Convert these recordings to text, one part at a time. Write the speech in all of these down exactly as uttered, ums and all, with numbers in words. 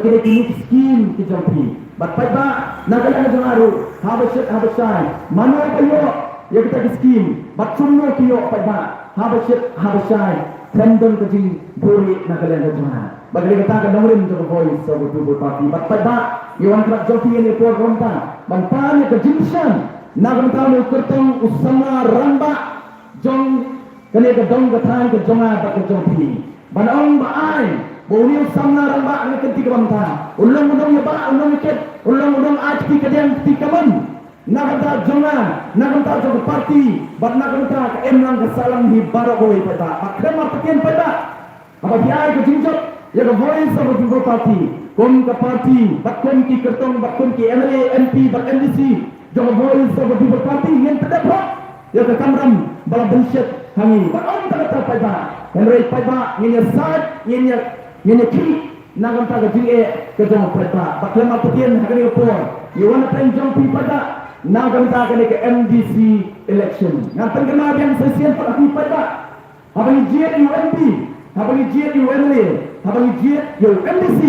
Kine ki skim ki jong phi. Bad paidbah, na ka liang jong nga ruh, haba shit haba shai, mano ba ïoh ïa kita ki skim, bad kumno ki ïoh paidbah, haba shit haba shai, khlem don ka jingbuhrieh na ka liang jong nga. Bad kane kata ka nongrim jong ka Voice of the People Party. Bad paidbah, ngi wan khmat jong phi ïa kane ka por kumta ban pan ïa ka jingkyrshan na ka bynta u kyrtong u samla rangbah jong kane ka dong ka thaiñ ka jong nga bad ka jong phi. Ban ong ba ai ba une u samla rangbah, kane ka kynti kaba mynta, u long u nongïabah, u nongïakit, u long u nong-ai kti kadiang kti kamon na ka bynta jong nga, na ka bynta jong ka party bad na ka bynta ka imlang ka sahlang hi baroh kawei paidbah. Bad khlem artatien paidbah, haba phi ai ka jingjop ïa ka Voice of the People Party kum ka party bad kum ki kyrtong bad kum ki MLA, MP bad MDC jong ka Voice of the People Party, ngin pyndep hok ïa ka kamram ba la bynshet ha ngi. Bad ym tang kata paidbah, hynrei paidbah, ngin ïasaid, ngin ïa, ngin ïakhih na ka bynta ka jingeh ka jong paidbah. Bad khlem artatien, ha kane ka por ngi wan na pdeng jong phi paidbah na ka bynta kane ka MDC election. Ngan pynkynmaw biang sa shisien pat ha phi paidbah, haba ngi jied ïa u MP, haba ngi jied ïa u MLA, haba ngi jied ïa u MDC,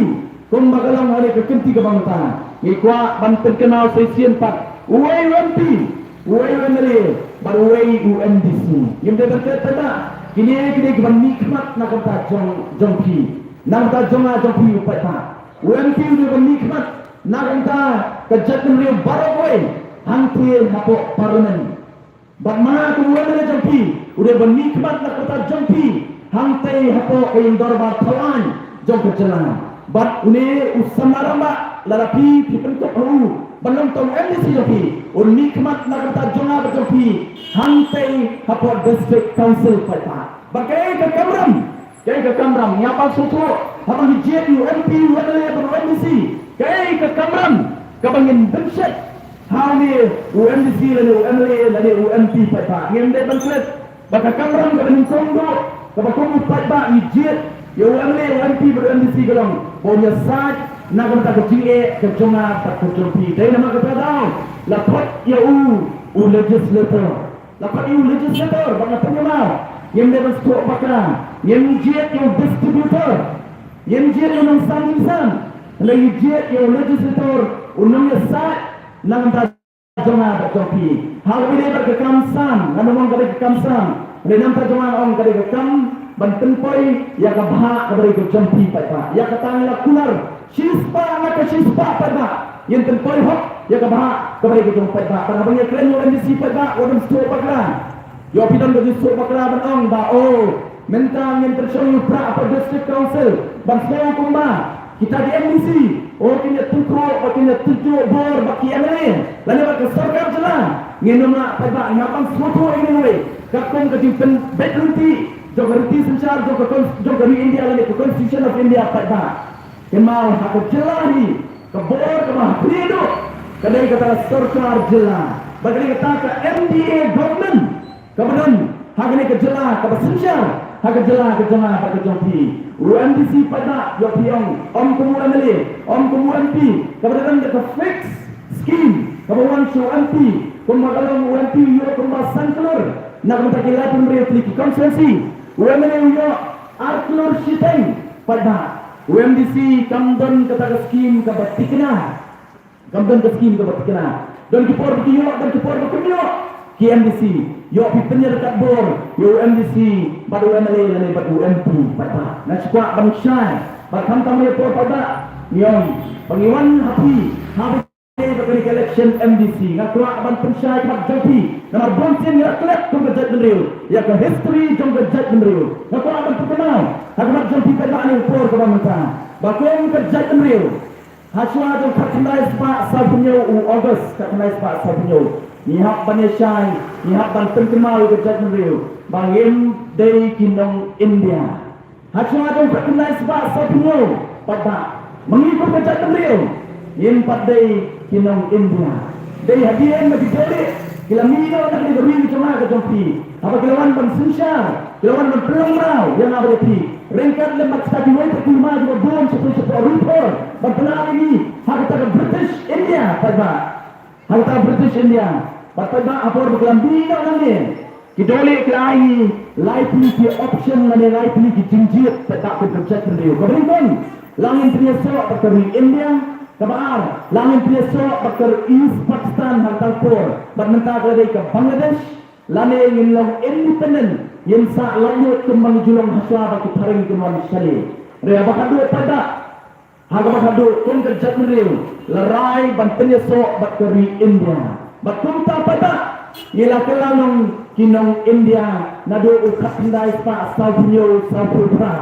kumba ka long ha kane ka kynti kaba mynta, ngi kwah ban pynkynmaw sa shisien pat, uwei u MP, uwei u MLA bad uwei u MDC. Ngim dei ban klet paidbah, kine, kine kiban mihkhmat na ka bynta jong, jong phi, na ka bynta jong nga jong phi u paidbah. U MP u dei ban mihkhmat na ka bynta ka jaitbynriew baroh kawei hangtei hapoh Parliament. Bad ma kum u MLA jong phi, u dei ban mihkhmat na ka bynta jong phi hangtei hapoh ka ïing dorbar thaw aiñ jong ka jylla. Bad une u samla rangbah, lada phi, phi pynkup ha u ban long tang u MDC jong phi, un mihkhmat na ka bynta jong nga bad jong phi hangtei hapoh District Council paidbah. Bad kaei ka kamram, kaei ka kamram, ngi hap ban sngewthuh, haba ngi jied ïa u MP, u MLA bad u MDC, kaei ka kamram kaba ngin bynshet ha une u MDC lane u MLA lane u MP paidbah. Ngim dei ban klet ba ka kamram kaba nyngkong duh kaba kum u paidbah ngi jied ïa u MLA, u MP bad u MDC ka long ba un ïasaid na ka bynta ka jingeh ka jong nga bad ka jong phi. Dei namar kata daw la khot ïa u u legislator. La khot ïa u legislator, ba nga pynïaid, ngim dei ban sngewthuh bakla, ngim jied ïa u distributor, ngim jied ïa u nongsan jingsan, hynrei ngi jied ïa u legislator, u nongïasaid na ka bynta jong nga bad jong phi. Ha kaba ïadei bad ka kam sam, ngan ym ong ka dei ka kam sam, hynrei na ka bynta jong nga nga ong ka dei ka kam ban pynpoi ïa ka bhah kaba dei ka jong phi paidbah. Ïa kata ngi la kular shispah na ka shispah paidbah, ngin pynpoi hok ïa ka bhah kaba dei ka jong paidbah. Bad haba ngi ïakren ïa u MDC paidbah, wat ym sngewthuh bakla. Ïoh phi don ka jingsngewthuh bakla ban ong ba, oh, mynta ngin pynshong ïa u prah hapoh District Council ban sngew kumba kita ki MDC, oh, kin ïa tyngkhuh bad kin ïa tynjuh bor bad ki MLA lane bad ka sorkar jylla. Ngin ym lah paidbah, ngi hap ban sngewthuh ïa kane kawei katkum ka jingpynbeit lynti jong ka riti synshar jong ka cons-, jong ka ri India lane ka Constitution of India paidbah. Kynmaw, ha ka jylla hi ka bor kaba ha khlieh duh ka dei kata ka sorkar jylla. Bad ka dei kata ka MDA government kaba don ha kane ka jylla kaba synshar ha ka jylla ka jong nga bad ka jong phi. U MDC paidbah, ïoh phi ong, ym kum u MLA, ym kum u MP, kaba don da ka fixed scheme kaba wan sha u MP, kumba ka long u MP ïoh kumba san klur na ka bynta ki laiphew hynriew tylli ki constituency. U MLA u ïoh ar klur shiteng paidbah. U MDC kam don kata ka scheme kaba thikna. Kam don ka scheme kaba thikna. Don ki por ba ki ïoh, don ki por ba kim ïoh ki MDC. Ïoh phi pynïaryngkat bor ïa u MDC bad u MLA lane bad u MP paidbah. Nga shu kwah ban shai bad khamtam ïa ka por paidbah ngi ong ba ngi wan ha phi ha ba dei ba kane ka election MDC. Nga kwah ban pynshai khmat jong phi namar bun sien ngi la klet kum ka jaitbynriew ïa ka history jong ka jaitbynriew. Nga kwah ban pynkynmaw ha khmat jong phi paidbah ha kane ka por kaba mynta ba kum ka jaitbynriew, ha shuwa jong khatkhyndai spah sawphew hynñiew u August, khatkhyndai spah sawphew hynñiew, ngi hap ban ïashai, ngi hap ban pynkynmaw ïa ka jaitbynriew ba ngim dei ki nong India. Ha shuwa jong khatkhyndai spah sawphew hynñiew paidbah, ma ngi kum ka jaitbynriew ngim pat dei ki nong India. Dei hadien ba ki Jowai ki la mih noh na kane ka ri ka jong nga ka jong phi, haba ki la wan ban synshar, ki la wan ban pynlong mraw ïa nga bad ïa phi. Ryngkat lem bad kita kiwei pat ki hima kiba bun shapoh shapoh, ruh ban pynlong ïa ngi ha kata ka British India paidbah. Ha kata ka British India. Bad paidbah, ha por ba ki la mih noh nangne, ki Jowai ki la ai ngi lai tylli ki option lane lai tylli ki jingjied paidbah kum ka jaitbynriew. Kaba nyngkong, La ngin pynïasoh bad ka ri India. Kaba ar, la ngin pynïasoh bad ka ri East Pakistan ha kata ka por, bad mynta ka la dei ka Bangladesh. Lane ngin long independent, ngin sah laitluid kumba ngi ju long hashwa ba ki phareng kin wan shane. Re ba ka dei pat da. Ha kaba khatduh, kum ka jaitbynriew la rai ban pynïasoh bad ka ri India. Bad kumta pat ba ngi la kylla long ki nong India naduh u khatkhyndai spah sawphew hynñiew sawphew phra.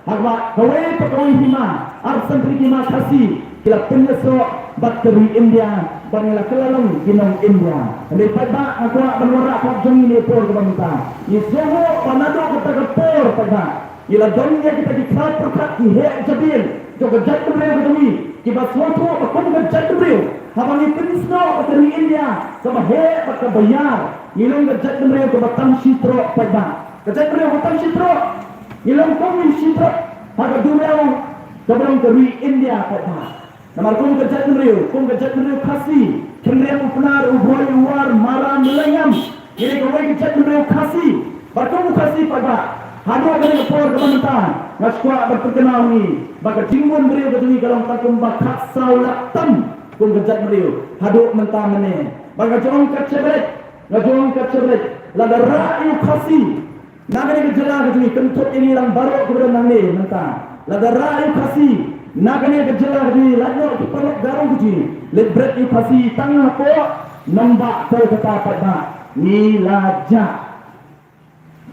Ha kaba kawei pa kawei hima, arphew san tylli ki hima Khasi ki la pynïasoh bad ka ri India, bad ngi la kylla long ki nong India. Hynrei pat ba nga kwah ban wanrah pat jong ngi ha kane ka por kaba mynta. Ngi sngewthuh ba naduh kata ka por pat ba ngi la don ïa kita ki khraw pyrkhat ki heh jabieng jong ka jaitbynriew ka jong ngi, kiba sngewthuh ba kum ka jaitbynriew, haba ngi pynsnoh bad ka ri India kaba heh bad kaba ïar, ngi long ka jaitbynriew kaba tang shi troh pat ba. Ka jaitbynriew kaba tang shi troh, ngi long kum ngi shi troh ha ka duriaw kaba long ka ri India pat ba. Namar kum ka jaitbynriew, kum ka jaitbynriew Khasi, Khynriang, u Pnar, u Bhoi, u War, Mara, Myllengam, ngi dei kawei ka jaitbynriew Khasi. Bad kum u Khasi pat ba, haduh kane ka por kaba mynta, nga sngewkwah ban pynkynmaw ïa ngi ba ka jingbun briew ka jong ngi ka long tang kumba khatsaw lak tam kum ka jaitbynriew haduh mynta mynne. Bad nga ju ong kat shaphrang, nga ju ong kat shaphrang, lada rah ïa u Khasi na kane ka jylla ka jong ngi, kynthup ïa ngi lang baroh kiba don hangne mynta, lada rah ïa u Khasi na kane ka jylla ka jong ngi, lait noh ki paralok Garo ka jong ngi, leit bret ïa u Khasi tang hapoh nongbah Kolkata pat ba ngi la jah.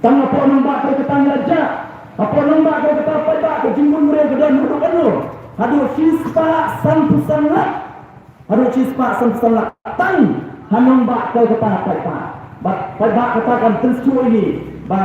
Tang hapoh nongbah Kolkata ngi la jah. Hapoh nongbah Kolkata pat ba ka jingbun briew ka don haduh katno? Haduh shispah sanphew san lak. Haduh shispah sanphew san lak tang ha nongbah Kolkata pat ba. Bad pat ba kata kan pynsngew ïa ngi ba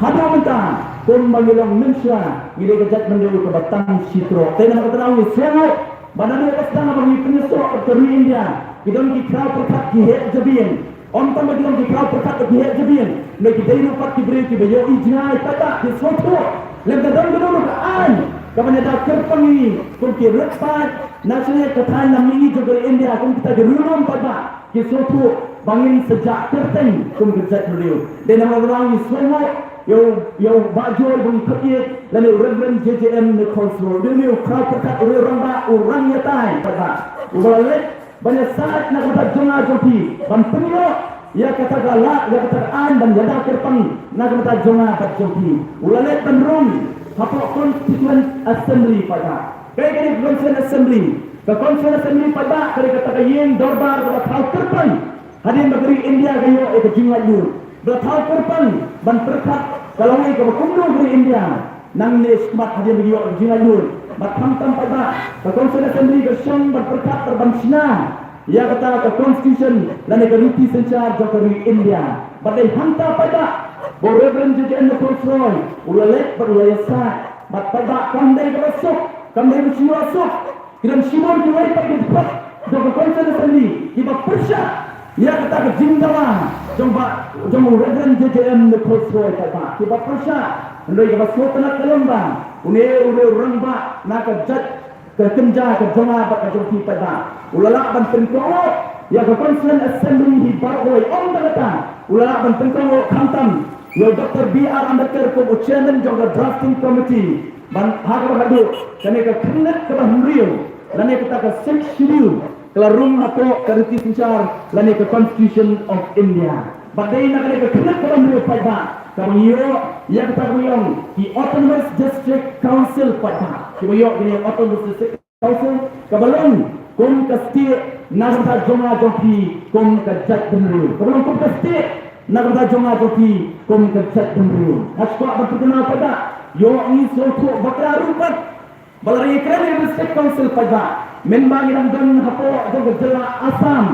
haduh mynta, kumba ngi long mynshuwa, ngi dei ka jaitbynriew kaba tang shi troh. Te namar kata ngi sngewthuh ba naduh ba sdang ba ngi pynïasoh bad ka ri India, ki don ki khraw pyrkhat ki heh jabieng. Ym tang ba ki long ki khraw pyrkhat ki heh jabieng, hynrei ki dei ruh pat ki briew kiba ïohi jngai pat ba, ki sngewthuh. Lem ka don ka don ka aiñ kaban ïada kyrpang ïa ngi kum ki riewpaid na shnong ka thaiñ na mihngi jong ka ri India, kum kita ki riewlum pat ba ki sngewthuh ba ngin sa jah kyrteng kum ka jaitbynriew. Dei namar ba ngi sngewthuh ïa u, ïa u Bah Joy ba ngi khot ïa lane u Reverend J J M Nichols Roy, dei une u khraw pyrkhat, u rangbah, u rangbah ïatai pat ba, uba la leit ban ïasaid na ka bynta jong nga jong phi, ban pynïoh ïa kata ka lad, ïa kata ka aiñ ban ïada kyrpang na ka bynta jong nga bad jong phi. U la leit ban rung hapoh Constituent Assembly pat ba. Kaei kane ka Constituent Assembly? Ka Constituent Assembly pat ba ka dei kata ka ïing dorbar kaba thaw kyrpang hadien ba ka ri India ka ïoh ïa ka jinglaitluid. Ba la thaw kyrpang ban pyrkhat ka lawei kaba kumno ka ri India. Nangne shakhmat hadien ba ka ïoh ka jinglaitluid, bad khamtam pat ba ka Constituent Assembly ka shong ban pyrkhat bad ban shna ïa kata ka Constitution lane ka riti synshar jong ka ri India. Bad dei hangta pat ba u Reverend J J M Nichols Roy u la leit bad u la ïasaid. Bad pat ba kam dei kaba suk, kam dei kaba suk. Ki don shibun kiwei pat ki dkhot jong ka Constitution Assembly kiba pyrshah ïa kata ka jingdawa jong ba, jong u Reverend J J M Nichols Roy pat ba, kiba pyrshah. Hynrei kaba sngewtynnat ka long ba une u dei u rangbah na ka jait ka kynja ka jong nga bad ka jong phi pat ba. U la lah ban pynkohnguh ïa ka Constituent Assembly hi baroh kawei. Ym tang kata, u la lah ban pynkohnguh khamtam ïa u Doctor B R Ambedkar kum u Chairman jong ka Drafting Committee. Ban ha kaba khatduh, kane ka khyrnit kaba hynriew lane kata ka Sixth Schedule ka la rung hapoh ka riti synshar lane ka Constitution of India. Bad dei na kane ka khyrnit kaba hynriew pat ba kaba ngi ïoh ïa kata kaba ngi ong ki Autonomous District Council pat ba, kiba ïoh kine Autonomous District Council kaba long kum ka state na ka bynta jong nga jong phi kum ka jaitbynriew. Kaba long kum ka state na ka bynta jong nga jong phi kum ka jaitbynriew. Nga sngewkwah ban pynkynmaw pat ba ïoh ngi sngewthuh bakla ruh pat ba lada ngi kren ïa ka District Council pat ba, mynba ngi dang don hapoh jong ka jylla Assam,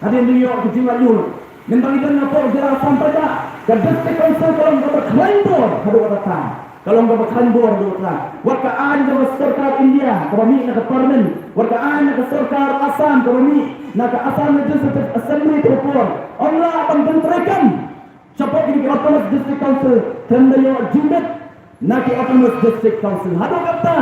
hadien ba ngi ïoh ka jinglaitluid, mynba ngi don hapoh ka jylla Assam pat ba, ka District Council ka long kaba khlaiñ bor haduh katta. Ka long kaba khlaiñ bor haduh katta. Wat ka aiñ jong ka sorkar India kaba mih na ka Parliament, wat ka aiñ na ka sorkar Assam kaba mih na ka Assam Legislative Assembly, ka por ym lah ban pyntreikam shapoh kine ki Autonomous District Council, khlem da ïoh jingbit na ki Autonomous District Council. Haduh katta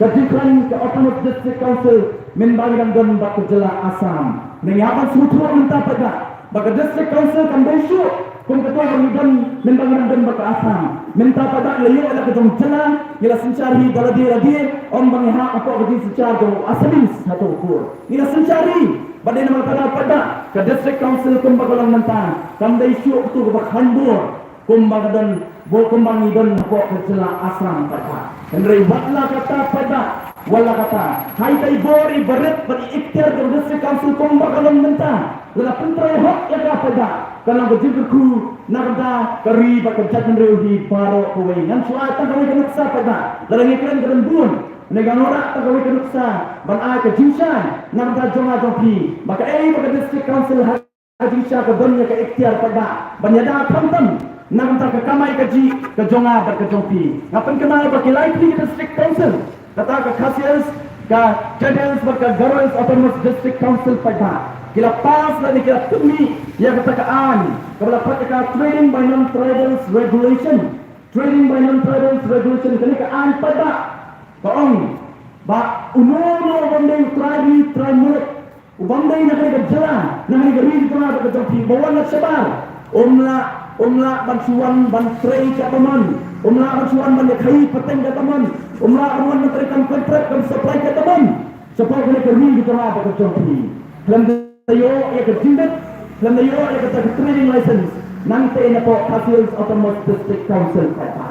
ka jingkhlaiñ ka Autonomous District Council mynba ngi dang don bad ka jylla Assam. Ngi hap ban sngewthuh mynta pat ba, ba ka District Council kam dei shuh Kum kato ba ngi don, mynba ngi don bad ka Assam. Mynta pat ba ngi la ïoh ïa la ka jong jylla, ngi la synshar hi da lade lade, ym ba ngi hap hapoh ka jingsynshar jong u Assamese hato u kur. Ngi la synshar hi, bad dei namar kata pat ba ka District Council kumba ka long mynta, kam dei shuh kato kaba khlaiñ bor, kumba ka don, bor kumba ngi don hapoh ka jylla Assam pat ba. Hynrei wat la katta pat ba, wat la katta. Ha ita i bor i barit bad i ikhtiar jong District Council kumba ka long mynta. Lada pyntrei hok ïa ka pat ba, ka long ka jingkyrkhu na ka bynta ka ri bad ka jaitbynriew hi baroh kawei. Ngan shu ai tang kawei ka nuksa pat ba, lada ngi kren ka don bun, ne ngan wanrah tang kawei ka nuksa ban ai ka jingshai na ka bynta jong nga jong phi, ba kaei ba ka District Council ha ka jingshai ka don ïa ka ikhtiar pat ba ban ïada khamtam na ka bynta ka kamai kajih ka jong nga bad ka jong phi. Nga pynkyndit ba ki lai tylli ki District Council, kata ka Khasi Hills, ka Jaintia Hills bad ka Garo Hills Autonomous District Council pat ba, ki la pass lane ki la pynmih ïa kata ka aiñ kaba la phah ïa ka Trading by Non-Tribals Regulation. Trading by Non-Tribals Regulation, kane ka aiñ pat ba ka ong ba uno uno u bym dei u trai ri trai muluk, u bym dei na kane ka jylla, na kane ka ri ka jylla bad ka jong phi, ba wan na shabar, um lah, um lah ban shu wan ban trei katba mon, um lah ban shu wan ban ïakhaïi pateng katba mon, um lah ban wan ban trei kam kontrak kam supply katba mon shapoh kane ka ri ka jylla bad ka jong phi. Khlem da ïoh ïa ka jingbit, khlem da ïoh ïa kata ka trading license, nangta napoh Khasi Hills Autonomous District Council pat ba.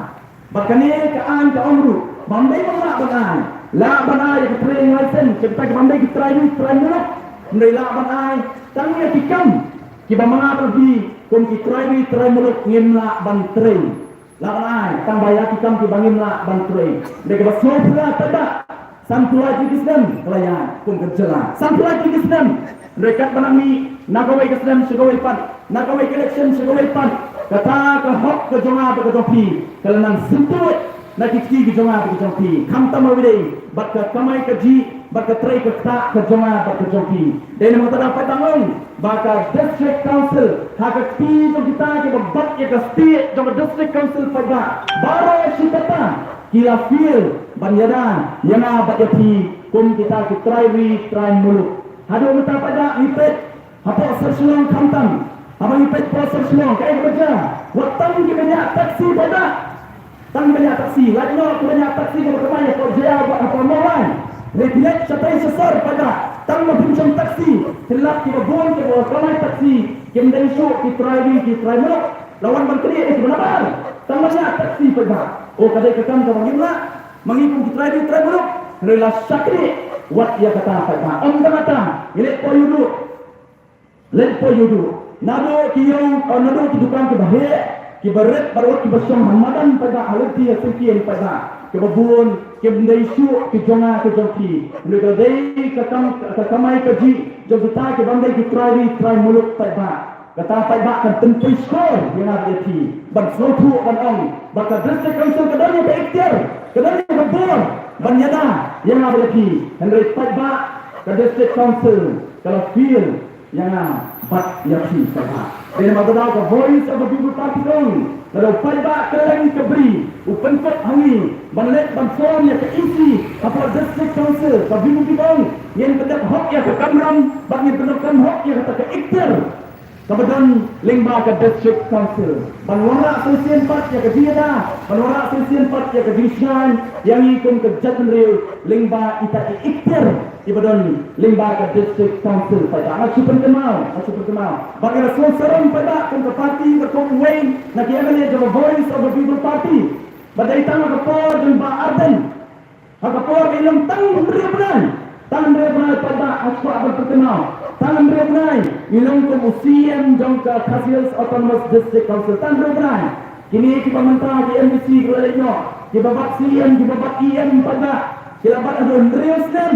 Bad kane ka aiñ ka ong ruh ba ym dei ba lah ban ai, lah ban ai ïa ka trading license sha kita ki bym dei ki trai ri trai muluk. Hynrei lah ban ai tang ïa ki kam kiba ma nga bad phi kum ki trai ri trai muluk ngim lah ban trei. Lah ban ai tang ba ïa ki kam kiba ngim lah ban trei. Hynrei kaba sngewphylla pat ba, sanphew lai tylli ki snem ka la ïaid kum ka jylla, sanphew lai tylli ki snem. Hynrei katba nang mih na kawei ka snem sha kawei pat, na kawei ka election sha kawei pat, kata ka hok ka jong nga bad ka jong phi ka la nang syntuid na ki kti ki jong nga bad ki jong phi, khamtam ha kaba ïadei bad ka kamai kajih bad ka trei ka ktah ka jong nga bad ka jong phi. Dei namar kata pat ba nga ong ba ka District Council, ha ka kti jong kita kiba bat ïa ka state jong ka District Council pat ba, baroh shi katta ki la fail ban ïada ïa nga bad ïa phi kum kita ki trai ri trai muluk. Haduh mynta pat ba ngi peit hapoh sor Shillong khamtam. Haba ngi peit hapoh sor Shillong, kaei kaba jia? Wat tang kiba ñiah taxi pat ba. Tang kiba ñiah taxi, lait noh kiba ñiah taxi kaba kynmaw hapoh J R bad hapoh Mawlai. Hynrei phi leit shatei sha sor pat ba, tang ma phin shong taxi, phin lap kiba bun kiba kamai taxi, kim dei shuh ki trai ri ki trai muluk. La wan ban kyndiah ïa kiba nabar, tang ban ñiah taxi pat ba. O, ka dei ka kam kaba ngim lah ma ngi kum ki trai ri trai muluk. Hynrei la shakri wat ïa kata pat ba. Ym tang kata, ngi leit poi ïuhduh. Leit poi ïuhduh. Naduh ki ïew, eh, naduh ki dukan kiba heh, kiba rit, bad wat kiba shong ha madan pat ba, ha lynti ha syngkien pat ba, kiba bun kim dei shuh ki jong nga ki jong phi. Hynrei ka dei ka kam, ka kamai kajih jong kita ki bym dei ki trai ri trai muluk pat ba. Kata pat ba kan pynpoi shkor ïa nga bad ïa phi ban sngewthuh ban ong ba ka District Council ka don ïa ka ikhtiar, ka don ïa ka bor ban ïada ïa nga bad ïa phi. Hynrei pat ba ka District Council ka la fail ïa nga bad ïa phi pat ba. Dei namar kata ka Voice of the People Party ka ong, lada u paidbah kylleng ka bri u pynkut ha ngi ban leit ban form ïa ka E C hapoh District Council, ka V P P ka ong ngin pyndep hok ïa ka kamram bad ngin pyndep kam hok ïa kata ka ikhtiar kaba don lyngba ka District Council ban wanrah shisien pat ïa ka jingïada, ban wanrah shisien pat ïa ka jingshngaiñ ïa ngi kum ka jaitbynriew lyngba ita i ikhtiar iba don lyngba ka District Council. Paidbah, nga shu pynkynmaw, nga shu pynkynmaw ba ngi la sngewsarong paidbah kum ka party, ka kum uwei na ki M L A jong ka Voice of the People Party, ba dei tang ha ka por jong Bah Ardent, ha ka por ba i long tang hynriew bnai, tang hynriew bnai paidbah, nga shu kwah ban pynkynmaw, tang hynriew bnai i long kum u C E M jong ka Khasi Hills Autonomous District Council, tang hynriew bnai. Kine kiba mynta ki M D C kiba la leit noh, kiba bat C E M, kiba bat E M paidbah, ki la bat haduh hynriew snem.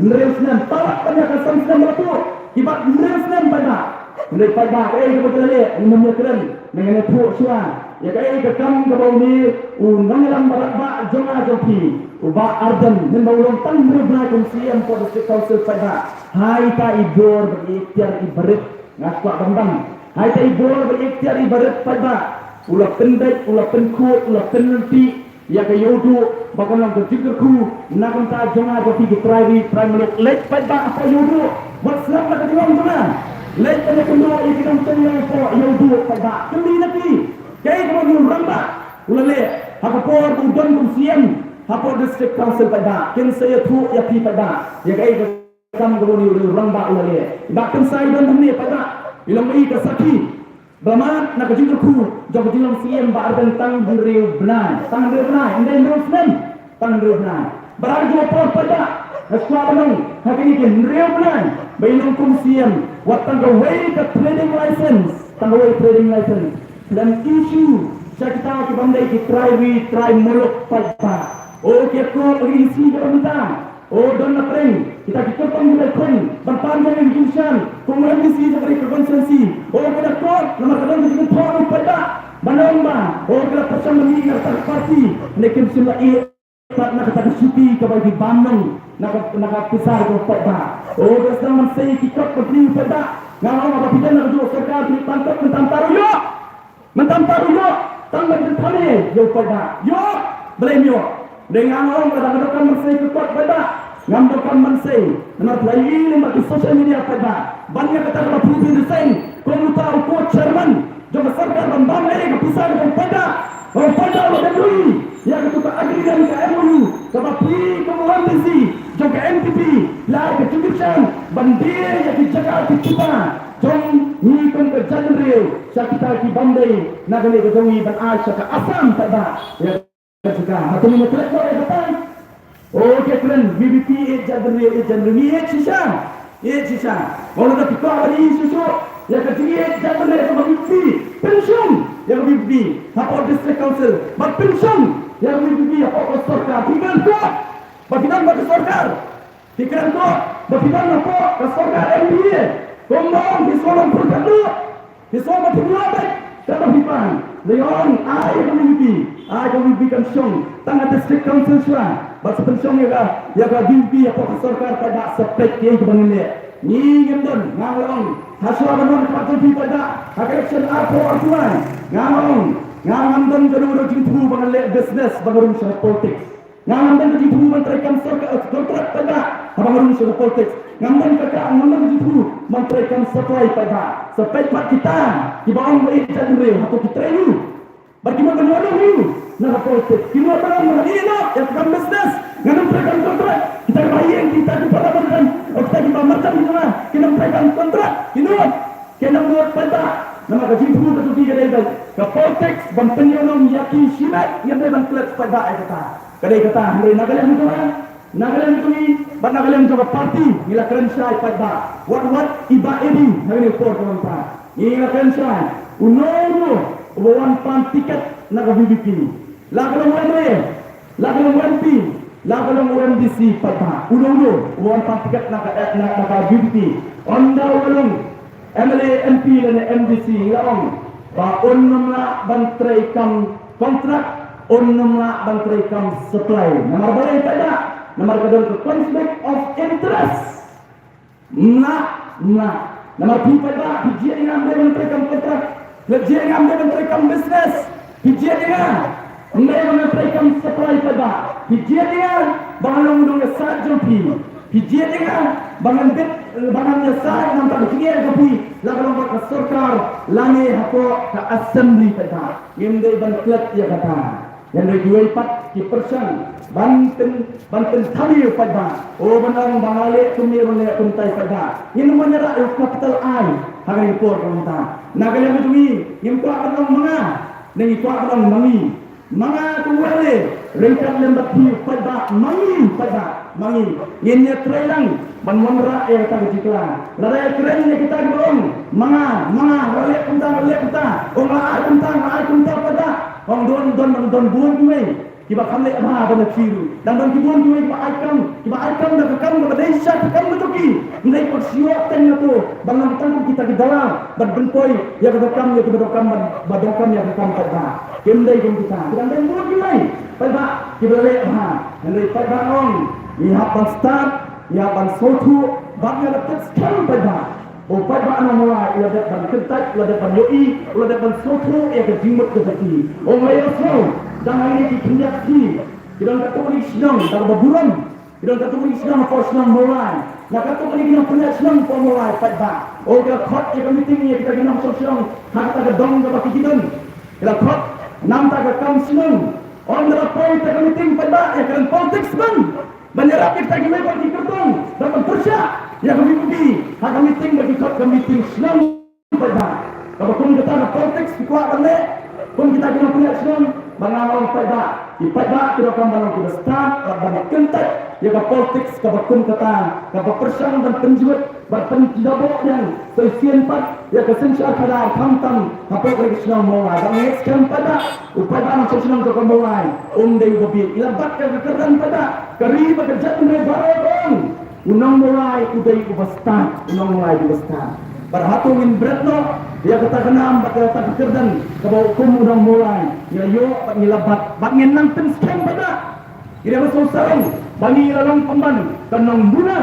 Hynriew snem, palat ban ïa ka san snem la buh, ki bat hynriew snem paidbah. Hynrei paidbah, kaei kaba ki la leh, ngim ïakren, ngan ïathuh shuwa ïa kaei ka kam kaba une u nongïalam baratbah jong nga jong phi, u Bah Ardent, mynba u long tang hynriew bnai kum C E M hapoh District Council paidbah, ha ita i bor bad i ikhtiar iba rit, nga kwah ban ban, ha ita i bor bad i ikhtiar iba rit paidbah, u la pyndep, u la pynkhuid, u la pynlynti ïa ka ïuhduh ba kan long ka jingkyrkhu na ka bynta jong nga jong phi ki trai ri trai muluk. Leit paidbah hapoh ïuhduh, wat sngap na ka jinglong jong nga. Leit ban ïakynduh ïa ki nongpynïaid hapoh ïa u duh paidbah. Kylli na ki, kaei kaba u rangbah u la leh ha ka por ba u don kum C M hapoh District Council paidbah. Kin sa ïathuh ïa phi paidbah ïa kaei ka kam kaba une u rangbah u la leh. I Bah Khynsai don hangne paidbah, i long i ka sakhi ba mad na ka jingkyrkhu jong ka jinglong C M ba ar bad tang hynriew bnai, tang hynriew bnai, ym dei hynriew snem. Tang hynriew bnai. Bad ha kajuh ka por paidbah, nga kwah ban ong ha kine ki hynriew bnai ba i long kum C M, wat tang kawei ka trading license, tang kawei trading license lem issue sha kita ki bym dei ki trai ri trai muluk paidbah. O ki akor ba ki sngi ki bynta, o don na pdeng kita ki kyrtong ki dei khun ban pan jong ki jingkyrshan kum M D C jong ka ri ka constituency. O ki da kot namar ka don ki jingthoh ruh paidbah ban ong ba o ki da pyrshang ban mih na kata ka party ne kim shym la ïeh pat na kata ka shuti kaba ki bam nong na ka, na ka pisa ka paidbah. O ka sdang ban sei ki kot ba pli paidbah. Nga ong ba phi don na ka juh sorkar phi pan kot mynta mynta ruh ïoh. Mynta mynta ruh ïoh tang ban pynthame ïa u paidbah. Ïoh, balei ym ïoh? Dei nga ong ka dang donkam ban sei ka kot paidbah. Ngam donkam ban sei namar phi la ïohi lyngba ki social media paidbah ban ïa kata kaba phi phi resign kum uta u co-chairman jong ka sorkar ban bam ei ka pisa ka jong paidbah. Hooid paidbah, wat ïa ka tu ka agreement ka M O U kaba phi kum u M D C jong ka N P P la ai ka jingkyrshan ban die ïa ki jaka ki pisa jong ngi kum ka jaitbynriew sha kita ki bym dei na kane ka jong ngi ban ai sha ka Assam paidbah. Ïa ka jaka ha tu ngi klet noh ïa kata. O ki kren V P P ïeit jaitbynriew, ïeit jaitbynriew, ngi ïeit shisha. Ïeit shisha. Ong lada phi kwah ban ïeit shisha ïa ka jingïeit jaitbynriew kaba V P P, pynshong ïa ka V P P hapoh District Council bad pynshong ïa ka V P P hapoh ka sorkar. Phi kren kot ba phi don bad ka sorkar. Phi kren kot ba phi don hapoh ka sorkar M D A. Kumba ong phi sngewlong pyrkhat noh. Phi sngewbha phi ïoh beit kaba phi pan. Lei ong ai ka V P P, ai ka V P P kan shong tang ha District Council shuwa bad sa pynshong ïa ka, ïa ka V P P hapoh ka sorkar paidbah. Sa peit kiei kiba ngin leh. Ngi ngim don, nga ong ha shuwa ban wan ka party paidbah ha ka election arphew arphew lai. Nga ong nga ngam don kano kano jingthmu ba ngan leh business ba nga rung sha politics. Ngam don ka jingthmu ban trei kam sorkar, eh, kontrak paidbah haba nga rung sha ka politics. Ngam don ka, ka, ngam don ka jingthmu ban trei kam supply paidbah. Sa peit pat kita kiba ong ba ïeit jaitbynriew, hato ki trei ruh? Bad ki mut ban ïoh ruh na ka politics. Ki mut ban ong ba ngi ïa ka kam business, ngam don trei kam kontrak. Kita kiba ïeng, kita kiba marjan, o kita kiba marjan ki jong nga, ki don trei kam kontrak. Ki mut Ki nang mut paidbah, namar ka jingthmu ka jong ki ka dei ba ka politics ban pynïaid ïa ki shimet, ngim dei ban klet paidbah ïa kata. Ka dei kata, hynrei na ka liang jong nga, na ka liang jong ngi bad na ka liang jong ka party ngi la kren shai paidbah. Wat wat i Bah Eddie ha kane ka por ka mynta. Ngi la kren shai uno uno uba wan pan tiket na ka V P P. La ka long u M L A, la ka long u M P, la ka long u M D C paidbah. Uno uno uba wan pan tiket na ka, na, na ka V P P. Ynda u la long M L A, M P lane M D C, ngi la ong ba un ym lah ban trei kam kontrak, un ym lah ban trei kam supply. Namar balei paidbah? Namar ka don ka conflict of interest. Ym lah, ym lah. Namar phi paidbah phi jied ïa nga ym dei ban trei kam kontrak, phi jied ïa nga ym dei ban trei kam business, phi jied ïa nga ym dei ban trei kam supply paidbah. Phi jied ïa nga ba ngan long u nongïasaid jong phi. Phi jied ïa nga ba ngan bit, ba ngan ïasaid na ka bynta ka jingeh jong phi, la ka long bad ka sorkar lane hapoh ka assembly paidbah. Ngim dei ban klet ïa kata. Hynrei kiwei pat ki pyrshang ban pyn, ban pynthame ïa u paidbah. O, ban ong ba nga leh kumne, ban leh kumtai paidbah. Ngin ym ïarap ïa u capital I ha kane ka por ka mynta. Na ka liang ka jong ngi ngim kwah ban ong ma nga, ne ngi kwah ban ong ma ngi. Ma nga tu wele ryngkat lem bad phi paidbah, ma ngi paidbah. Ma ngi, ngin ïa trei lang ban wanrah ïa kata ka jingkylla. Lada ïa kren ïa kita kiba ong ma nga, ma nga, nga leh kumta, nga leh kumta, ong nga ai kumta, nga ai kumta paidbah. Ong don, don, don, don bun kiwei kiba kham leh bha ban ïa ki ruh. Dang don ki bun kiwei kiba ai kam, kiba ai kam da ka kam kaba dei sha ka kam ka jong ki. Ym dei pat shuwa tang ïa to ba ngam tang kum kita ki dalal ban pynpoi ïa ka kam ïa kiba donkam, ban, ba donkam ïa ka kam paidbah. Kim dei kum kita. Ki dang don bun kiwei paidbah kiba leh bha. Hynrei paidbah ong ngi hap ban stad, ngi hap ban sngewthuh bad ngi hap ban test skhem paidbah. U paidbah nongmawlai u la dep ban kyntait, u la dep ban ïohi, u la dep ban sngewthuh ïa ka jingmut ka jong ki. Ong la ïohsngew dang ha kine ki khyndiat sngi ki don katto katne ki shnong da kaba burom. Ki don katto katne ki shnong hapoh shnong Mawlai. Na katto katne ki nongpynïaid shnong hapoh Mawlai paidbah. Oh, ki la khot ïa ka meeting ïa kita ki nongshong shnong ha kata ka dong kaba ki don. Ki la khot namar ka kam shnong. Ym da la poi ïa ka meeting paidbah, ïa ka politics ban ban ïarap ïa kita ki mei bad ki kyrtong, da ban pyrshah ïa ka VPP ha ka meeting ba ki khot ka meeting shnong. Paidbah, kaba kum kata ka politics ki kwah ban leh, kum kita ki nongpynïaid shnong, ba nga ong paidbah, ki paidbah ki donkam ban long kiba stad bad ban kyntait ïa ka politics kaba kum kata, kaba pyrshang ban pynjot bad pynjaboh ïa, to shisien pat ïa ka synshar khadar, khamtam hapoh ka ri ka shnong Mawlai. Bad nga ngeit skhem paidbah, u paidbah nongshong shnong jong ka Mawlai um dei uba bieit. I la bat ka kyrdan paidbah, ka ri bad ka jaitbynriew baroh, u nong Mawlai u dei uba stad, u nong Mawlai u dei uba stad. Bad hato ngin bret noh ïa kata ka nam bad kata ka kyrdan kaba u kum u nong Mawlai, ngi la ïoh bad ngi la bat, bad ngin nang pynskhem paidbah. Ngi dei ban sngewsarong ba ngi la long pynban ka nongmuna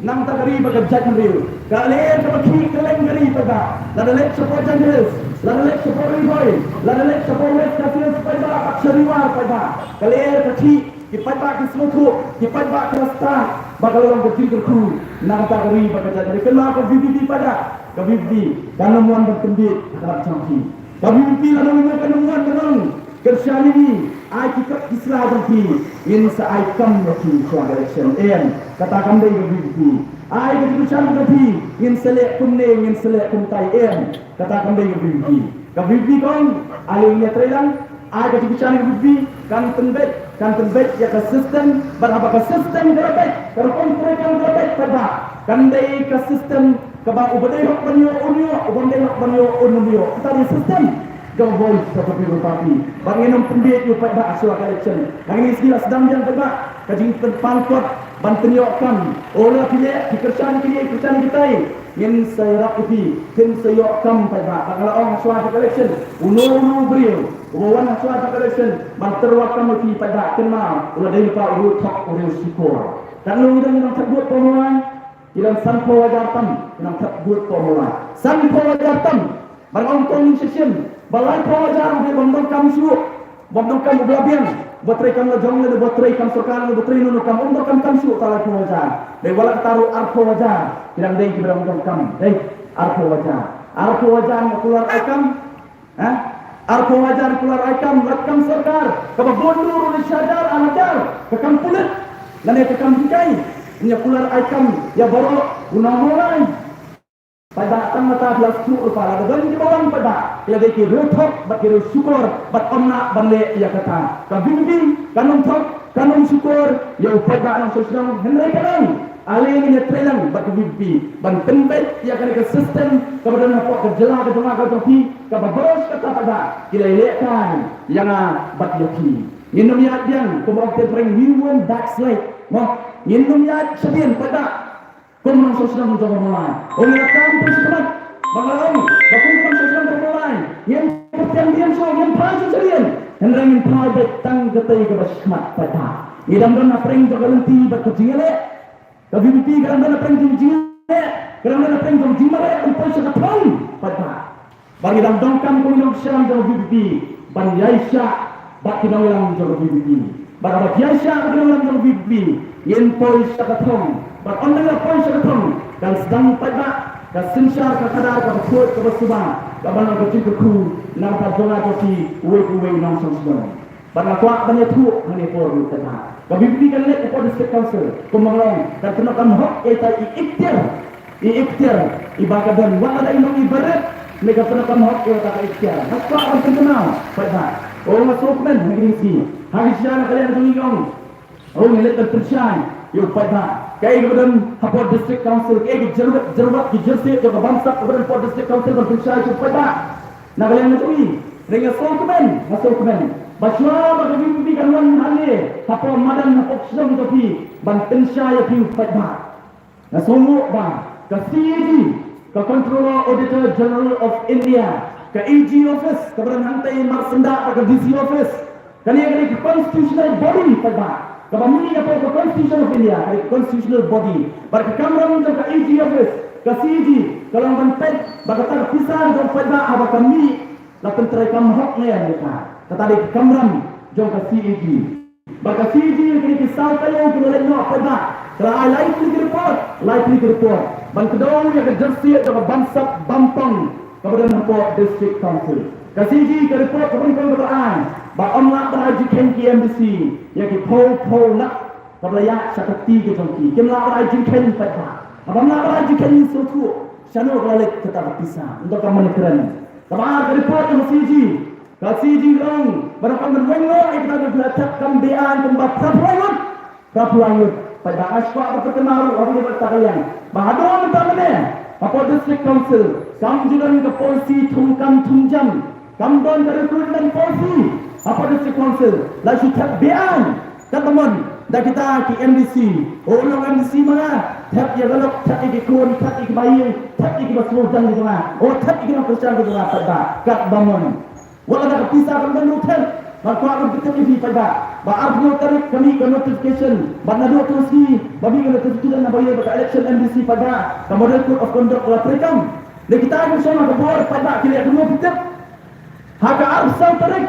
na kata ka ri bad ka jaitbynriew. Ka lyer kaba khih kylleng ka ri paidbah, lada leit shapoh Jaintia Hills, lada leit shapoh Ri Bhoi, lada leit shapoh West Khasi Hills paidbah, bad sha Ri War paidbah, ka lyer ka khih. Ki paidbah ki sngewthuh, ki paidbah ki la stad ba ka la long ka jingkyrkhu na kata ka ri bad ka jaitbynriew. Kynmaw ka VPP paidbah, ka VPP kan ym wan ban pynbiej ha khmat jong phi. Ka VPP lano lano kan ym wan ban ong kyrshan ïa ngi, ai ki kot ki sla jong phi, ngin sa ai kam ïa phi shuwa ka election. Em, kata kam dei ka VPP. Ai ka jingkyrshan jong phi, ngin sa leh kumne, ngin sa leh kumtai. Em, kata kam dei ka VPP. Ka VPP ka ong, ale ngin ïatrei lang, ai ka jingkyrshan ka VPP, kan pynbeit, kan pynbeit ïa ka system, bad haba ka system ka la beit, ka rukom treikam ka la beit paidbah, kan dei ka system kaba uba dei hok ban ïoh un ïoh, uba ym dei hok ban ïoh un ym ïoh. Kata dei system jong Voice of the People Party. Bad ngin ym pynbiej ïa u paidbah shuwa ka election. Hangne sngi la sdang biang paidbah ka jingpynpaw kot ban pynïoh kam. Oh, lada phi leh, phi kyrshan ïa kine, kyrshan ïa kitai, ngin sa ïarap ïa phi, phin sa ïoh kam paidbah. Bad nga la ong ha shuwa ka election, uno uno u briew uba wan ha shuwa ka election ban tyrwa kam ïa phi paidbah, kynmaw, u la dei lypa u riewthok, u riewshukor. Katno ngi don, ngi don thep vote hapoh Mawlai? Ngi don sanphew hajar tam ki nongthep vote hapoh Mawlai. Sanphew hajar tam. Bad nga ong to ngin shisien ba laiphew hajar u briew bym donkam shuh, bym donkam, uba la biang, uba treikam la jong lane uba treikam sorkar lane uba trei nongkam, um donkam kam shuh uta laiphew hajar. Dei wat la kata ruh arphew hajar ki dang dei kiba dang donkam. Dei arphew hajar. Arphew hajar nga kular ai kam. Ha? Arphew hajar kular ai kam, lait kam sorkar kaba bun dur, uni shi hajar, ar hajar, ka kam pulit lane ka kam hikai. Ngin ïa kular ai kam ïa baroh u nong Mawlai. Paidbah, tang kata phi la sngewthuh ruh, lada don kiba wan paidbah, ki la dei ki riewthok bad ki riewshukor bad ym lah ban leh ïa kata. Ka VPP kan ym thok, kan ym shukor ïa u paidbah nongshong shnong, hynrei ka long, ale ngin ïatrei lang bad ka VPP ban pynbeit ïa kane ka system kaba don hapoh ka jylla ka jong nga ka jong phi, kaba baroh shi katta paidbah ki la ïaleh kai ïa nga bad ïa phi. Ngin ym ïaid biang, kumba ong ka ktien phareng, we won't backslide. Mo, ngin ym ïaid shadien paidbah. Kum nongshong shnong jong ka Mawlai, ong ïa ka kam phi shakhmat. Ba nga ong ba kum nongshong shnong jong ka Mawlai, ngim kyrpang dien shuh, ngim phai shuh shadien, hynrei ngin phai beit tang katei kaba shakhmat paidbah. Ngi dang don hapdeng jong ka lynti bad ka jingïaleh. Ka VPP ka dang don hapdeng jong ka jingïaleh, ka dang don hapdeng jong ka jingmareh ban poi sha ka thong paidbah. Ba ngi dang donkam kum ki nongkyrshan jong ka VPP ban ïaishah bad ki nongïalam jong ka VPP. Bad haba ki ïaishah bad ki nongïalam jong ka VPP, ngin poi sha ka thong. Bad ynda ngi la poi sha ka thong, kan sdang paidbah ka synshar ka khadar kaba khuid kaba suba, kaba long ka jingkyrkhu na ka bynta jong nga jong phi, uwei pa uwei u nongshong shnong. Bad nga kwah ban ïathuh ha kane ka por ruh paidbah, ka VPP kan leit hapoh District Council, kumba nga ong, kan pyndonkam hok ïa ita i ikhtiar, i ikhtiar iba ka don. Wat lada i long iba rit, ne kan pyndonkam hok ïa kata ka ikhtiar. Nga kwah ban pynkynmaw paidbah, oh, nga sngewkmen ha kine ki sngi, ha ki sha na ka liang jong ngi, ong, oh, ngi leit ban pynshai ïa u paidbah kaei kaba don hapoh District Council, kaei ka jyrwat, jyrwat ki jyrsiej jong ka bamsap kaba don hapoh District Council ban pynshai ïa u paidbah. Na ka liang jong ngi, hynrei nga sngewkmen, nga sngewkmen ba shuwa ba ka VPP kan wan hangne hapoh madan, hapoh shnong jong phi ban pynshai ïa phi u paidbah. Nga sngewnguh ba ka CAG, ka Controller Auditor General of India, ka AG office kaba don hangtei marsyndah bad ka DC office, kane ka dei ka constitutional body paidbah, kaba mih hapoh ka Constitution of India, ka dei ka constitutional body. Bad ka kamram jong ka AG office, ka CAG, ka long ban peit ba kata ka pisa jong paidbah haba ka mih, la pyntreikam hok ne em ïa ka. Kata dei ka kamram jong ka CAG. Bad ka C A G kine ki saw taïew ki la leit noh paidbah, ka la ai lai tylli ki report, lai tylli ki report ban kdew ïa ka jingsiat jong ka bamsap bampong kaba don hapoh District Council. Ka C A G ka report kaba nyngkong kaba ai ba ym lah ban ai jingkheiñ ki M D C ïa ki phew phew lak kaba la ïaid sha ka kti ka jong ki. Kim lah ban ai jingkheiñ paidbah. Haba ym lah ban ai jingkheiñ, ngin sngewthuh shano ka la leit kata ka pisa. Nto ka mon kren. Kaba ar ka report jong ka C A G. Ka C A G ka ong ba da kaba ngin weng noh ïa kita ki pisa thep kam beaiñ kumba phra phew lai ngut. Phra phew lai ngut. Paidbah, nga sngewkwah ban pynkynmaw ruh ha kane ka bynta ka liang ba haduh mynta mynne hapoh District Council kam ju don ka policy thung kam thung jam. Kam don ka recruitment policy hapoh District Council. La shu thep beaiñ. Katba mon da kita ki M D C. O long M D C ma nga, thep ïa ka lok, thep ïa ki khun, thep ïa ki baïing, thep ïa ki ba sngewdang ki jong nga. O thep ïa ki nongkyrshan ki jong nga, paidbah. Katba mon. Wat la da ka pisa kam don ruh thep. Nga kwah ban pyntip ïa phi paidbah ba arphew tarik ka mih ka notification. Bad naduh tu sngi ba mih ka notification na baïa ba ka election M D C paidbah, ka Model Code of Conduct ka la treikam. Lei kita ki sngewma ka bor paidbah ki leh kumno phi tip. Ha ka arphew saw tarik,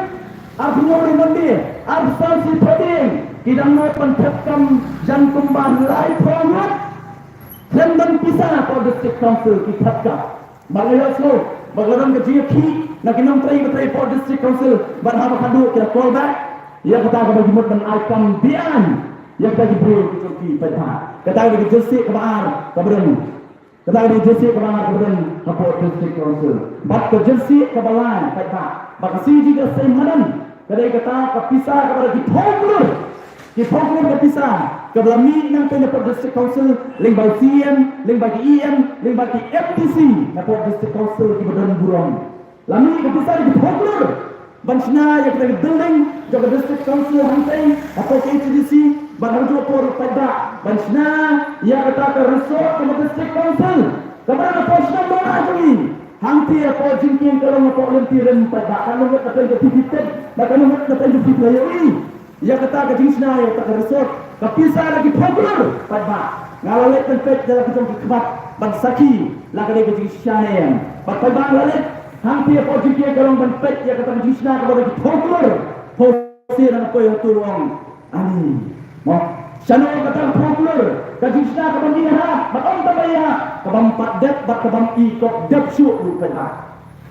arphew hynñiew ri Monday, arphew saw shi Friday, ki dang mut ban thep kam jan kumba lai phew ngut. Khlem don pisa hapoh District Council ki thep kam. Bad nga ïohsngew ba ka la don ka jingïakhih na ki nongtrei ba trei hapoh District Council, bad haba khadduh ki la call back ïa kata kaba ki mut ban ai kam beaiñ ïa kita ki briew ki jong ki paidbah. Kata kaba ki jingsiat kaba ar kaba don. Kata ka dei ka jingsiat kaba ar kaba don hapoh District Council. Bad ka jingsiat kaba lai paidbah ba ka C A G ka sei madan, ka dei kata ka pisa kaba da ki phew klur, ki phew klur ka pisa kaba la mih nangtei napoh District Council lyngba u C E M, lyngba ki E M, lyngba ki M D C napoh District Council kiba don burom. La mih ka pisa da ki phew klur ban shna ïa kata ka building jong ka District Council hangtei hapoh K H A D C, bad ha kajuh ka por paidbah ban shna ïa kata ka resort jong ka District Council kaba don hapoh shnong Mawlai jong ngi. Hangtei hapoh jingkieng ka long hapoh lynti rim paidbah, ka long na pdeng ka T V ten, bad ka long na pdeng ka T V ïa kata ka jingshna ïa kata ka resort, ka pisa da ki phew klur paidbah. Nga la leit ban peit da la ki jong ki khmat ban sakhi la ka dei ka jingshna ne em. Bad paidbah, nga la leit hangtei hapoh jingkieng ka long ban peit ïa kata ka jingshna kaba da ki phew klur. Phew sien nga poi ha tu ong ani mo, shano kata ka phew klur, ka jingshna kaba ngi ha, bad ym tang ba ïa, ka bym pat dep bad ka bym i kop dep shuh ruh paidbah.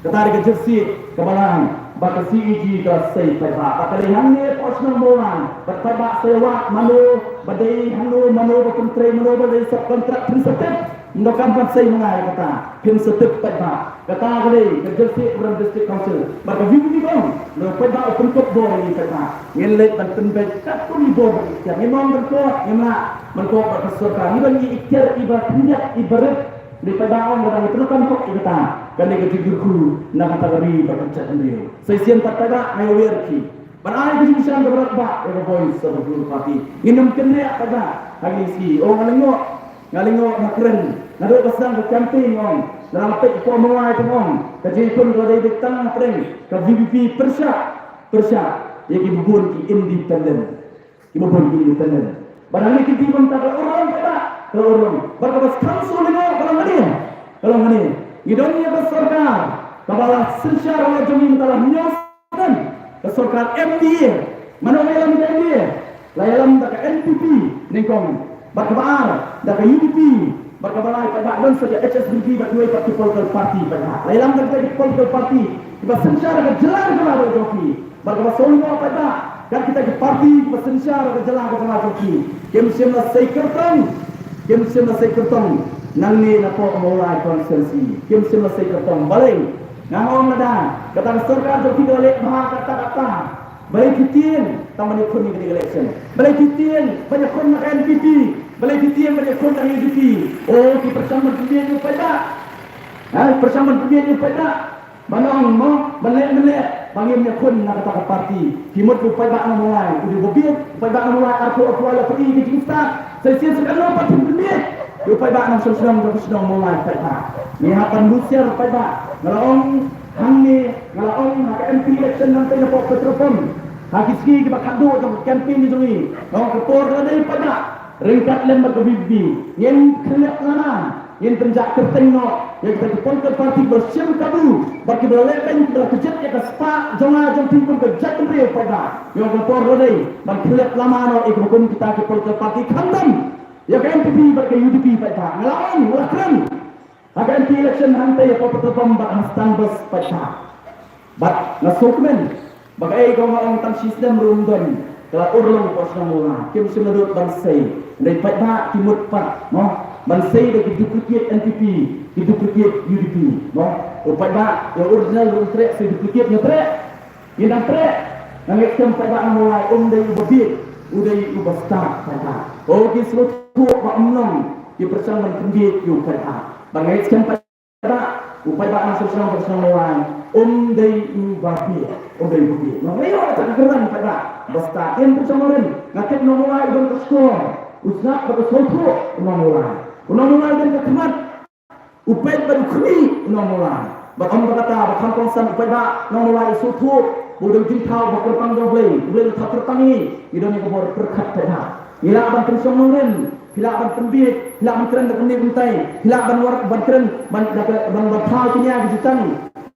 Kata dei ka jingsiat kaba lai ba ka C A G ka la sei paidbah. Bad ka dei hangne hapoh shnong Mawlai, bad paidbah, sa ïa wad mano ba dei hangno, mano ba pyntrei, mano ba dei subcontract, phin sa tip. Ym donkam ban sei ma nga ïa kata, phin sa tip paidbah. Kata ka dei ka jingsiat kaba don District Council. Bad ka V P P ka ong, lada paidbah u pynkup bor ïa ngi paidbah, ngin leit ban pynbeit katkum ki bor bad ki ikhtiar. Ngim ong ban koh, ngim lah ban koh bad ka sorkar. Ngi don ki ikhtiar iba khyndiat iba rit. Dei paidbah, ong ba dang pyndonkam ïa kata. Kane ka jingkyrkhu na kata ka ri bad ka jaitbynriew. Sa shisien pat paidbah, nga ïawer ïa phi ban ai ka jingkyrshan kaba radbah ïa ka Voice of the People Party. Ngin ym kynriah paidbah ha kine ki sngi. O, nga lyngngoh, nga lyngngoh, nga kren. Naduh ba sdang ka campaign, ong, lada nga peit hapoh Mawlai te, ong, ka jingïakhun ka la dei tang hapdeng ka V P P pyrshah, pyrshah ïa kiba bun ki independent. Kiba bun ki independent. Bad hangne ki dei ban, ka la urlong paidbah, ka la urlong. Bad kaba skhem shuh lyngngoh ka long kane, ka long kane. Ngi don ïa ka sorkar kaba la synshar ha la jong ngi mynta la hynñiew snem. Ka sorkar M D A. Mano ba ïalam da ka M D A? La ïalam da ka N P P nyngkong. Bad kaba ar da ka U D P. Bad kaba lai paidbah don sa ka H S P D P bad kiwei pat ki political party paidbah. La ïalam da kita ki political party kiba synshar ha ka jylla ka jylla jong phi. Bad kaba sngewlyngngoh paidbah, kat kita ki party kiba synshar ha ka jylla ka jylla jong phi, kim shym la sei kyrtong, kim shym la sei kyrtong nangne napoh Mawlai constituency. Kim shym la sei kyrtong. Balei? Nga ong lada kata ka sorkar jong phi ka la leh bha katta katta, balei phi tieng tang ban ïakhun ïa kane ka election? Balei phi tieng ban ïakhun na ka N P P? Balei phi tieng ban ïakhun na ka U D P? O, ki pyrshang ban pynbieit ïa u paidbah. Ha, pyrshang ban pynbieit ïa u paidbah. Ban ong mo, ban leh, ban leh ba ngim ïakhun na kata ka party. Ki mut u paidbah na Mawlai u dei uba bieit, u paidbah na Mawlai arphew arphew la pyrshah ka jingstad. Sa shisien sa katno pat phin pynbieit ïa u paidbah na shnong shnong jong ka shnong Mawlai paidbah. Ngi hap ban husiar paidbah. Nga la ong hangne, nga la ong ha ka M P election nangtei napoh petrol pump, ha ki sngi kiba khatduh jong ka campaign jong ngi, nga ong ka por ka la dei paidbah, ryngkat lem bad ka V P P. Ngin khlieh lana Ngin pynjah kyrteng noh ïa kita ki political party ba shim kabu bad kiba la leh kane, kiba la kjit ïa ka spah jong nga jong phi kum ka jaitbynriew paidbah. Ïa ka por la dei ban khyllep lama noh ïa kiba kum kita ki political party, khamtam ïa ka N P P bad ka U D P paidbah. Nga la ong, nga la kren ha ka M P election hangtei ha Petrol Pump bad ha Stand Bus paidbah. Bad nga sngewkmen ba kaei kaba nga ong tang shisnem ruh ym don, ka la urlong hapoh shnong Mawlai. Kim shym la dut ban sei. Hynrei paidbah ki mut pat, mo, ban sei da ki duplicate N P P, ki duplicate U D P, mo. U paidbah, ïa u original ruh ym treh, sei duplicate, ïa treh. Ïa dang treh. Nga ngeit skhem paidbah na Mawlai, um dei uba bieit, u dei uba stad paidbah. Ko ki sngewthuh ba ym long ki pyrshang ban pynbieit ïa u paidbah. Ba nga ngeit skhem paidbah, u paidbah na shnong, shnong Mawlai, um dei uba bieit, um dei uba bieit. Nong ïoh ka kyrdan paidbah ba stad. Ïa u shnong Mawlai, nga tip nong Mawlai u don ka shkor, u sngap bad u sngewthuh u nong Mawlai. U nong Mawlai u don ka khmat, u peit bad u khmih u nong Mawlai. Bad ym ba kata, ba kham kongsan u paidbah nong Mawlai u sngewthuh ba u don jingthaw ba kyrpang jong U Blei, U Blei u thaw kyrpang ïa ngi, ngi don ïa ka bor pyrkhat paidbah. Ngi lah ban pynshong nongrim, phi lah ban pynbieit, phi lah ban kren da kumne kumtai, phi lah ban war, ban kren, ban, ban, ban, ban thaw kine ki jutang,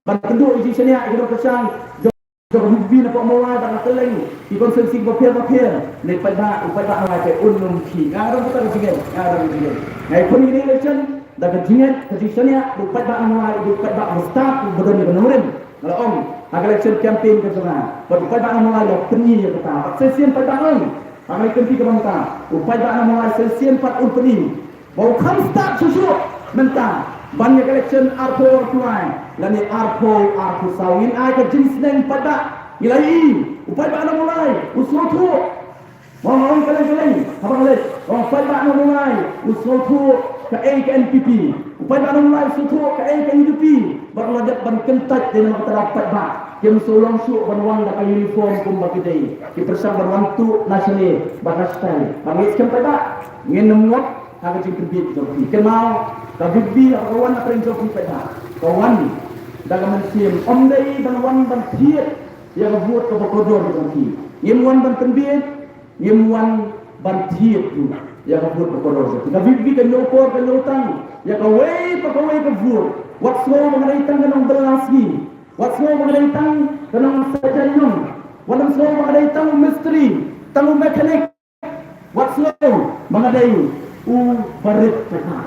ban kynduh ïa ki shaniah ïa ki nongkyrshan jong, jong ka V P P na Mawlai bad na kylleng ki constituency bapher bapher. Hynrei paidbah, u paidbah Mawlai te un ym khih. Nga don kata ka jingngeit, nga don ka jingngeit. Nga ïakhun ïa kane ka election da ka jingngeit, ka jingshaniah, u paidbah Mawlai u paidbah ba stad, uba don ïa ka nongrim. Nga la ong ha ka election campaign ka jong nga, bad u paidbah Mawlai u la pyni ïa kata. Bad sa shisien paidbah, ong ha kane ka kynti kaba mynta, u paidbah na Mawlai sa shisien pat un pyni ba u kham stad shuh shuh mynta ban ïa ka election arphew arphew lai lane arphew arphew saw. Ngin ai ka jingsneng paidbah. Ngi la ïohi u paidbah na Mawlai u sngewthuh. Ong, ong kylleng kylleng haba nga leit, ong, paidbah na Mawlai u sngewthuh kaei ka N P P, u paidbah na Mawlai u sngewthuh kaei ka U D P. Bad la dep ban kyntait ïa namar kata paidbah kim sngewlong shuh ban wan da ka uniform kumba ki dei. Ki pyrshang ban wan tuh na shane bad na shatai. Ba ngeit skhem paidbah, ngin ym ngot ha ka jingpynbieit jong phi. Kynmaw, ka V P P haba ka wan na pdeng jong phi paidbah, ka wan da ka mynsiem, ym dei ban wan ban thied ïa ka vote kaba kordor jong phi. Ngim wan ban pynbieit, ngim wan ban thied ruh ïa ka vote kaba kordor jong phi. Ka V P P ka ñiew por, ka ñiew tang ïa kawei pa kawei ka vote. Wat sngew ba nga dei tang ka nongbylla sngi, wat sngew ba nga dei tang ka nongsajan ñiong, wat ym sngew ba nga dei tang u mistri, tang u mechanic. Wat sngew ba nga dei u barit.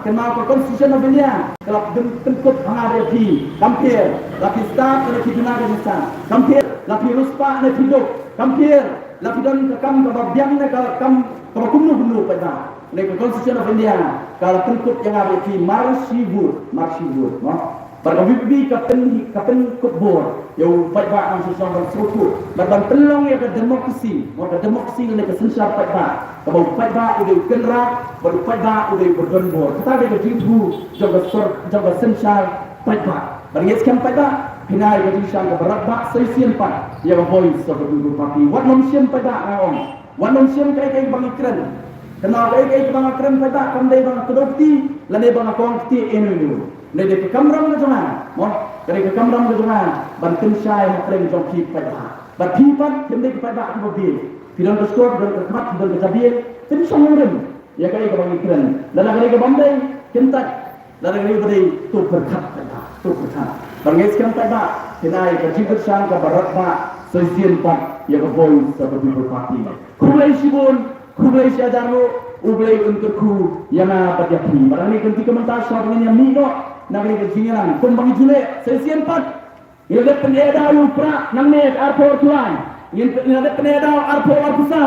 Kynmaw, ka Constitution of India ka la pynkup ha nga bad ïa phi. Kam pher la phi stad lane phi duna ka jingstad, kam pher la phi riewspah lane phi duk, kam pher la phi don ka kam kaba biang ne ka kam kaba kumno kumno, paidbah. Lane ka Constitution of India ka la pynkup ïa nga bad ïa phi mar shi vote, mar shi vote, mo. Bad ka V P P ka pyn, ka pynkup bor ïa u paidbah nongshong shnong ban sngewthuh bad ban pynlong ïa ka democracy, mo, ka democracy lane ka synshar paidbah, kaba u paidbah u dei u kynrad bad u paidbah u dei uba don bor. Kata ka dei ka jingthmu jong ka sor, jong ka synshar paidbah. Bad ngeit skhem paidbah, phin ai ka jingshang kaba radbah sa shisien pat ïa ka Voice of the People Party. Wat nym shim paidbah, nga ong, wat nym shim kaei kaei ba ngi kren. Kynmaw, kaei kaei ba nga kren paidbah kam dei ba nga kdew kti lane ba nga kong kti ïano ïano. Ka dei ka kamram ka jong nga, mo, ka dei ka kamram ka jong nga ban pynshai ha pdeng jong phi paidbah. Bad phi pat phim dei ki paidbah kiba bieit. Phi don ka shkor, phi don ka khmat, phi don ka jabieng, phin shong nongrim ïa kaei kaba ngi kren. Lada ka dei kaba ym dei, kyntait. Lada ka dei kaba dei, to pyrkhat paidbah, to pyrkhat. Bad ngeit skhem paidbah, phin ai ka jingkyrshan kaba radbah sa shisien pat ïa ka Voice of the People Party. Khublei shibun, khublei shihajar nguh, U Blei un kyrkhu ïa nga bad ïa phi. Bad ha kane ka kynti ka mynta, shwa ba ngin ïa mih noh na kane ka jingïalang, kumba ngi ju leh sa shisien pat, ngi la dep pyneh daw ïa u prah nangne arphew arphew lai, ngi la dep pyneh daw arphew arphew saw.